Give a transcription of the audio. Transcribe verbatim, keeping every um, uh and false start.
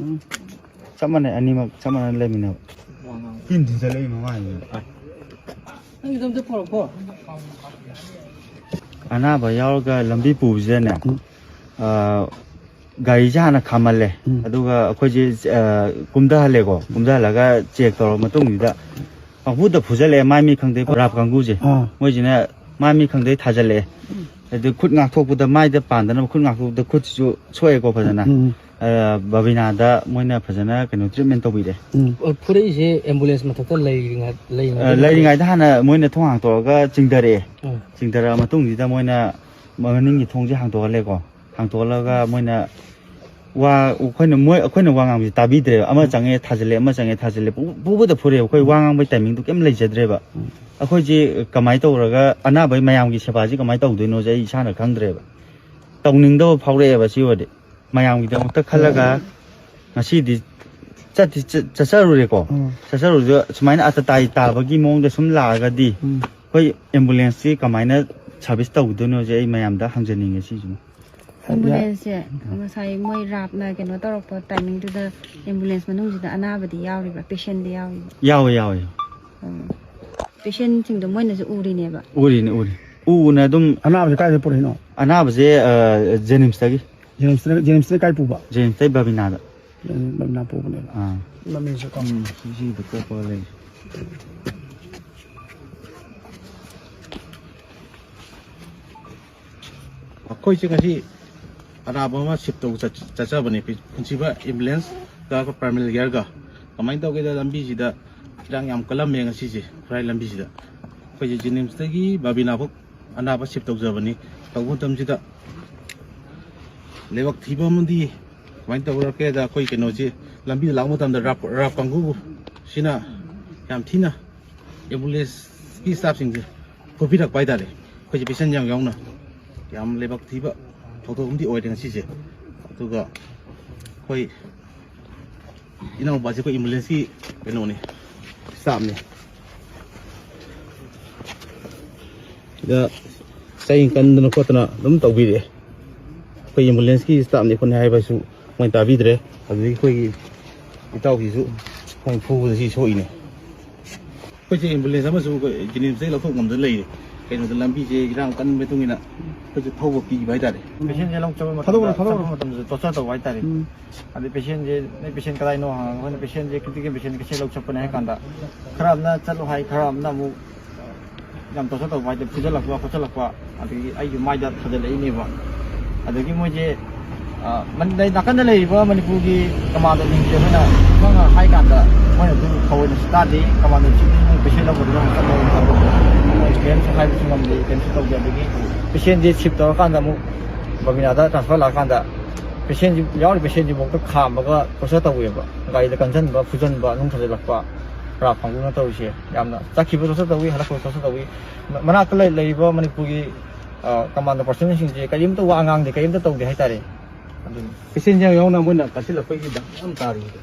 ꯎꯝ꯫ ꯆꯞ ꯃꯥꯟꯅꯩ, ꯑꯅꯤꯃꯛ ꯆꯞ ꯃꯥꯟꯅꯅ ꯂꯩꯃꯤꯟꯅꯕ꯫ ꯇꯤꯟ ꯊꯤꯟꯖꯜꯂꯛꯏ ꯃꯃꯥꯏꯁꯤꯗ꯫ ꯅꯪꯒꯤꯗꯣ ꯑꯝꯇ ꯄꯨꯔꯛꯈꯣ꯫ ꯑꯅꯥꯕ ꯌꯥꯎꯔꯒ ꯂꯝꯕꯤ ꯄꯨꯕꯁꯤꯗꯅꯦ, ꯎꯝ꯫ ꯑ, ꯒꯥꯔꯤꯁꯦ ꯍꯥꯟꯅ ꯈꯥꯝꯍꯜꯂꯦ꯫ ꯎꯝ꯫ ꯑꯗꯨꯒ ꯑꯩꯈꯣꯏꯁꯦ, ꯑ, ꯀꯨꯝꯊꯍꯜꯂꯦꯀꯣ꯫ ꯀꯨꯝꯊꯍꯜꯂꯒ ꯆꯦꯛ ꯇꯧꯔꯕ ꯃꯇꯨꯡꯁꯤꯗ ꯄꯪꯐꯨꯗ ꯐꯨꯖꯜꯂꯛꯑꯦ, ꯃꯥꯏ ꯃꯤ ꯈꯪꯗꯦ, ꯔꯥꯞ ꯀꯥꯡꯕꯨꯁꯦ꯫ ꯑꯥ꯫ ꯃꯣꯏꯁꯤꯅ ꯃꯥꯏ ꯃꯤ ꯈꯪꯗꯦ ꯊꯥꯖꯜꯂꯛꯑꯦ꯫ ꯑꯗꯨ ꯈꯨꯠ ꯉꯥꯛꯊꯣꯛꯄꯗ, ꯃꯥꯏꯗ ꯄꯥꯟꯗꯅꯕ ꯈꯨꯠ ꯉꯥꯛꯊꯣꯛꯄꯗ ꯈꯨꯠꯁꯤꯁꯨ ꯁꯣꯛꯑꯦꯀꯣ ꯐꯖꯅ꯫ ꯎꯝ꯫ ꯑ, ꯕꯕꯤꯅꯥꯗ ꯃꯣꯏꯅ ꯐꯖꯅ ꯀꯩꯅꯣ treatment ꯇꯧꯕꯤꯔꯦ꯫ ꯎꯝ꯫ ꯑꯣ, ꯐꯨꯔꯛꯏꯁꯦ ambulance ꯃꯊꯛꯇ ꯂꯩꯔꯤꯉꯩ-, ꯑ, ꯂꯩꯔꯤꯉꯩꯗ? ꯂꯩꯔꯤꯉꯩꯗ ꯍꯥꯟꯅ ꯃꯣꯏꯅ ꯊꯣꯡ ꯍꯥꯡꯇꯣꯛꯑꯒ ꯆꯤꯡꯊꯔꯛꯑꯦ꯫ ꯎꯝ꯫ ꯆꯤꯡꯊꯔꯛꯑ ꯃꯇꯨꯡꯁꯤꯗ ꯃꯣꯏꯅ ꯃꯅꯤꯡꯒꯤ ꯊꯣꯡꯁꯦ ꯍꯥꯡꯇꯣꯛꯍꯜꯂꯦꯀꯣ꯫ ꯍꯥꯡꯇꯣꯛꯍꯜꯂꯒ ꯃꯣꯏꯅ ꯋꯥ, ꯑꯩꯈꯣꯏꯅ, ꯃꯣꯏ, ꯑꯩꯈꯣꯏꯅ ꯋꯥ ꯉꯥꯡꯕꯁꯦ ꯇꯥꯕꯤꯗ꯭ꯔꯦꯕ꯫ ꯑꯃ ꯆꯪꯉꯦ ꯊꯥꯖꯤꯜꯂꯦ, ꯑꯃ ꯆꯪꯉꯦ ꯊꯥꯖꯤꯜꯂꯦ꯫ ꯄꯨ-, ꯄꯨꯕꯗ ꯐꯨꯔꯦꯕ꯫ ꯑꯩꯈꯣꯏ ꯋꯥ ꯉꯥꯡꯕꯒꯤ timingꯗꯣ ꯀꯩꯝ ꯂꯩꯖꯗ꯭ꯔꯦꯕ꯫ ꯑꯩꯈꯣꯏꯁꯦ ꯀꯃꯥꯏꯅ ꯇꯧꯔꯒ ꯑꯅꯥꯕ ꯃꯌꯥꯝꯒꯤ ꯁꯦꯕꯥꯁꯤ ꯀꯃꯥꯏꯅ ꯇꯧꯗꯣꯏꯅꯣꯁꯦ ꯑꯩ ꯏꯁꯥꯅ ꯈꯪꯗ꯭ꯔꯦꯕ꯫ ꯇꯧꯅꯤꯡꯗꯕ ꯐꯥꯎꯔꯛꯑꯦꯕ ꯁꯤ ꯑꯣꯏꯔꯗꯤ꯫ ꯃꯌꯥꯝꯒꯤꯗꯃꯛꯇ ꯈꯜꯂꯒ ꯉꯁꯤꯗꯤ ꯆꯠꯇꯤ ꯆꯠ-, ꯆꯠꯆꯔꯨꯔꯦꯀꯣ꯫ ꯎꯝ꯫ ꯆꯠꯆꯔꯨꯔꯁꯨ ꯁꯨꯃꯥꯏꯅ ꯑꯇꯇꯥꯏ ꯇꯥꯕꯒꯤ ꯃꯑꯣꯡꯗ ꯁꯨꯝ ꯂꯥꯛꯑꯒꯗꯤ ꯎꯝ꯫ ꯑꯩꯈꯣꯏ ambulanceꯁꯤ ꯀꯃꯥꯏꯅ service ꯇꯧꯗꯣꯏꯅꯣꯁꯦ ꯑꯩ ꯃꯌꯥꯝꯗ ꯍꯪꯖꯅꯤꯡꯉꯦ ꯁꯤꯁꯤꯃ꯫ Ambulanceꯁꯦ ꯉꯁꯥꯏ ꯃꯣꯏ ꯔꯥꯞꯅ ꯀꯩꯅꯣ ꯇꯧꯔꯛꯄ timingꯗꯨꯗ ambulance ꯃꯅꯨꯡꯁꯤꯗ ꯑꯅꯥꯕꯗꯤ ꯌꯥꯎꯔꯤꯕ꯭ꯔꯥ? Patientꯗꯤ ꯌꯥꯎꯔꯤꯕ꯭ꯔꯥ? ꯌꯥꯎꯋꯦ, ꯌꯥꯎꯋꯦ꯫ ꯎꯝ꯫ Patientꯁꯤꯡꯗꯣ ꯃꯣꯏꯅꯁꯨ ꯎꯔꯤꯅꯦꯕ? ꯎꯔꯤꯅꯦ, ꯎꯔꯤ꯫ ꯎꯅ ꯑꯗꯨꯝ ꯑꯅꯥꯕꯁꯦ ꯀꯥꯏꯗ ꯄꯨꯔꯛꯏꯅꯣ? ꯑꯅꯥꯕꯁꯦ, ꯑ, JNIMSꯇꯒꯤ꯫ JNIMSꯇ, JNIMSꯇꯩ ꯀꯥꯏ ꯄꯨꯕ? JNIMSꯇꯩ ꯕꯕꯤꯅꯥꯗ꯫ ꯕꯕꯤꯅꯥ ꯄꯨꯕꯅꯦꯕ꯫ ꯑꯥ꯫ ꯃꯃꯤꯡꯁꯨ ꯀꯣ꯫ ꯎꯝ, ꯁꯤꯁꯤꯗ ꯄꯣꯛꯄ ꯂꯩ꯫ ꯑꯩꯈꯣꯏꯁꯦ ꯉꯁꯤ ꯑꯅꯥꯕ ꯑꯃ shift ꯇꯧꯕ ꯆꯠ-, ꯆꯠꯆꯕꯅꯦ, ꯄꯨꯟꯁꯤꯕ ambulanceꯒ ꯑꯩꯈꯣꯏ primary careꯒ꯫ ꯀꯃꯥꯏꯅ ꯇꯧꯒꯦꯗ, ꯂꯝꯕꯤꯁꯤꯗ ꯏꯔꯥꯡ ꯌꯥꯝ ꯀꯜꯂꯝꯃꯦ ꯉꯁꯤꯁꯦ, ꯈꯨꯔꯥꯏ ꯂꯝꯕꯤꯁꯤꯗ꯫ ꯑꯩꯈꯣꯏꯁꯦ JNIMSꯇꯒꯤ ꯕꯕꯤꯅꯥ ꯐꯥꯎ ꯑꯅꯥꯕ shift ꯇꯧꯖꯕꯅꯤ꯫ ꯇꯧꯕ ꯃꯇꯝꯁꯤꯗ ꯂꯥꯏꯕꯛ ꯊꯤꯕ ꯑꯃꯗꯤ ꯀꯃꯥꯏꯅ ꯇꯧꯔꯛꯀꯦꯗ, ꯑꯩꯈꯣꯏ ꯀꯩꯅꯣꯁꯤ ꯂꯝꯕꯤꯗ ꯂꯥꯛꯄ ꯃꯇꯝꯗ ꯔꯥꯞ, ꯔꯥꯞ ꯀꯥꯡꯕꯨꯁꯤꯅ ꯌꯥꯝ ꯊꯤꯅ ambulanceꯀꯤ staffꯁꯤꯡꯁꯦ ꯐꯨꯕꯤꯔꯛꯄ ꯍꯥꯏꯇꯥꯔꯦ꯫ ꯑꯩꯈꯣꯏꯁꯦ patient ꯌꯥꯝ ꯌꯥꯎꯅ ꯌꯥꯝ ꯂꯥꯏꯕꯛ ꯊꯤꯕ ꯊꯧꯗꯣꯛ ꯑꯃꯗꯤ ꯑꯣꯏꯔꯦ ꯉꯁꯤꯁꯦ꯫ ꯑꯗꯨꯒ ꯑꯩꯈꯣꯏ ꯏꯅꯥꯎꯄꯥꯁꯦ ꯑꯩꯈꯣꯏ ambulanceꯀꯤ ꯀꯩꯅꯣꯅꯤ, staffꯅꯤ꯫ ꯁꯤꯗ ꯆꯩ ꯀꯟꯗꯅ ꯈꯣꯠꯇꯅ ꯑꯗꯨꯝ ꯇꯧꯕꯤꯔꯛꯑꯦ꯫ ꯑꯩꯈꯣꯏ ambulanceꯀꯤ staffꯅꯤ ꯈꯣꯠꯅꯤ ꯍꯥꯏꯕꯁꯨ ꯃꯣꯏ ꯇꯥꯕꯤꯗ꯭ꯔꯦ꯫ ꯑꯗꯨꯗꯒꯤ ꯑꯩꯈꯣꯏꯒꯤ ꯏꯇꯥꯎꯁꯤꯁꯨ ꯃꯣꯏ ꯐꯨꯕꯗ ꯁꯤ ꯁꯣꯛꯏꯅꯦ꯫ ꯑꯩꯈꯣꯏꯁꯦ ꯑꯦꯝꯕꯨꯂꯦꯟꯁ ꯑꯃꯁꯨ ꯑꯩꯈꯣꯏ ꯖꯦꯅꯤꯝꯁꯇꯒꯤ ꯂꯧꯊꯣꯛ ꯉꯝꯗ ꯂꯩꯔꯦ꯫ ꯀꯩꯅꯣꯗ ꯂꯝꯕꯤꯁꯦ ꯏꯔꯥꯡ ꯀꯟꯕ ꯃꯇꯨꯡ ꯏꯟꯅ ꯑꯩꯈꯣꯏꯁꯦ ꯊꯧꯕ ꯀꯤꯕ ꯍꯥꯏꯇꯥꯔꯦ꯫ ꯄꯦꯁꯦꯟꯁꯦ ꯂꯧ ꯆꯠꯄ ꯃꯇꯝꯗ, ꯊꯥꯗꯣꯛꯑꯣ, ꯊꯥꯗꯣꯛꯑꯣ꯫ ꯆꯠꯄ ꯃꯇꯝꯗ ꯇꯣꯔꯆꯔ ꯇꯧꯕ ꯍꯥꯏꯇꯥꯔꯦ꯫ ꯎꯝ꯫ ꯑꯗꯩ ꯄꯦꯁꯦꯟꯁꯦ, "ꯅꯣꯏ ꯄꯦꯁꯦꯟ ꯀꯗꯥꯏꯅꯣ?" ꯍꯪꯉꯒ, "ꯑꯩꯈꯣꯏꯅ ꯄꯦꯁꯦꯟꯁꯦ ꯀ꯭ꯔꯤꯇꯤꯀꯦꯜ ꯄꯦꯁꯦꯟ ꯀꯩꯁꯦ ꯂꯧ ꯆꯠꯄꯅꯦ" ꯍꯥꯏ ꯀꯥꯟꯗ, ꯈꯔ ꯑꯃꯅ ꯆꯠꯂꯣ ꯍꯥꯏ, ꯈꯔ ꯑꯃꯅ ꯑꯃꯨꯛ ꯌꯥꯝ ꯇꯣꯔꯆꯔ ꯇꯧꯕ ꯍꯥꯏꯗꯤ ꯐꯨꯖꯜꯂꯛꯄ ꯈꯣꯠꯆꯜꯂꯛꯄ, ꯑꯗꯒꯤ ꯑꯩꯒꯤ ꯃꯥꯏꯗ ꯊꯥꯖꯤꯜꯂꯛꯏꯅꯦꯕ꯫ ꯑꯗꯒꯤ ꯃꯣꯏꯁꯦ, ꯑ, ꯃꯟ-, ꯂꯩ-, ꯅꯥꯀꯟꯗ ꯂꯩꯔꯤꯕ ꯃꯅꯤꯄꯨꯔꯒꯤ ꯀꯃꯥꯟꯗꯣꯁꯤꯡꯁꯦ ꯑꯩꯈꯣꯏꯅ ꯈꯪꯅ ꯍꯥꯏ ꯀꯥꯟꯗ ꯃꯣꯏꯅ ꯑꯗꯨ ꯊꯑꯣꯏꯅꯁꯨ ꯇꯥꯗꯦ꯫ ꯀꯃꯥꯟꯗꯣꯁꯤꯡꯁꯤ ꯃꯣꯏ ꯄꯦꯁꯦꯟ ꯂꯧꯕꯗꯨꯅ ꯑꯃꯨꯛ ꯆꯠꯂꯣ ꯑꯃꯨꯛ ꯊꯥꯗꯣꯛꯑꯣ꯫ ꯃꯣꯏ ꯀꯔꯤꯝꯁꯨ ꯍꯥꯏꯕꯁꯨ ꯉꯝꯗꯦ, ꯀꯔꯤꯝꯁꯨ ꯇꯧꯗꯦ꯫ ꯑꯗꯒꯤ ꯄꯦꯁꯦꯟꯁꯦ ꯁꯤꯞ ꯇꯧꯔꯀꯥꯟꯗ ꯑꯃꯨꯛ ꯕꯕꯤꯅꯥꯗ ꯇ꯭ꯔꯥꯟꯁꯐꯔ ꯂꯥꯛꯑꯀꯥꯟꯗ ꯄꯦꯁꯦꯟꯁꯤ, ꯌꯥꯎꯔꯤꯕ ꯄꯦꯁꯦꯟꯁꯤꯐꯥꯎꯗ ꯈꯥꯝꯃꯒ ꯇꯣꯔꯆꯔ ꯇꯧꯋꯦꯕ꯫ ꯒꯥꯔꯤꯗ ꯀꯟꯁꯤꯟꯕ, ꯐꯨꯖꯟꯕ, ꯅꯨꯡ ꯊꯥꯖꯤꯜꯂꯛꯄ, ꯔꯥ ꯐꯪꯗꯨꯅ ꯇꯧꯔꯤꯁꯦ꯫ ꯌꯥꯝꯅ ꯆꯠꯈꯤꯕ ꯇꯣꯔꯆꯔ ꯇꯧꯋꯤ, ꯍꯜꯂꯛꯄ ꯇꯣꯔꯆꯔ ꯇꯧꯋꯤ꯫ ꯃ-, ꯃꯅꯥꯛꯇ ꯂꯩ-, ꯂꯩꯔꯤꯕ ꯃꯅꯤꯄꯨꯔꯒꯤ, ꯑ, ꯀꯃꯥꯟꯗꯣ ꯄꯔꯁꯟꯁꯤꯡꯁꯦ ꯀꯔꯤꯝꯇ ꯋꯥ ꯉꯥꯡꯗꯦ, ꯀꯔꯤꯝꯇ ꯇꯧꯗꯦ ꯍꯥꯏꯇꯥꯔꯦ꯫ ꯑꯗꯨꯅꯤ꯫ ꯄꯦꯁꯦꯟ ꯌꯥꯝ ꯌꯥꯎꯅ ꯃꯣꯏꯅ ꯀꯥꯁꯤꯜꯂꯛꯄꯒꯤ ꯗꯥꯛ ꯌꯥꯝ ꯇꯥꯔꯤꯕꯗꯣ꯫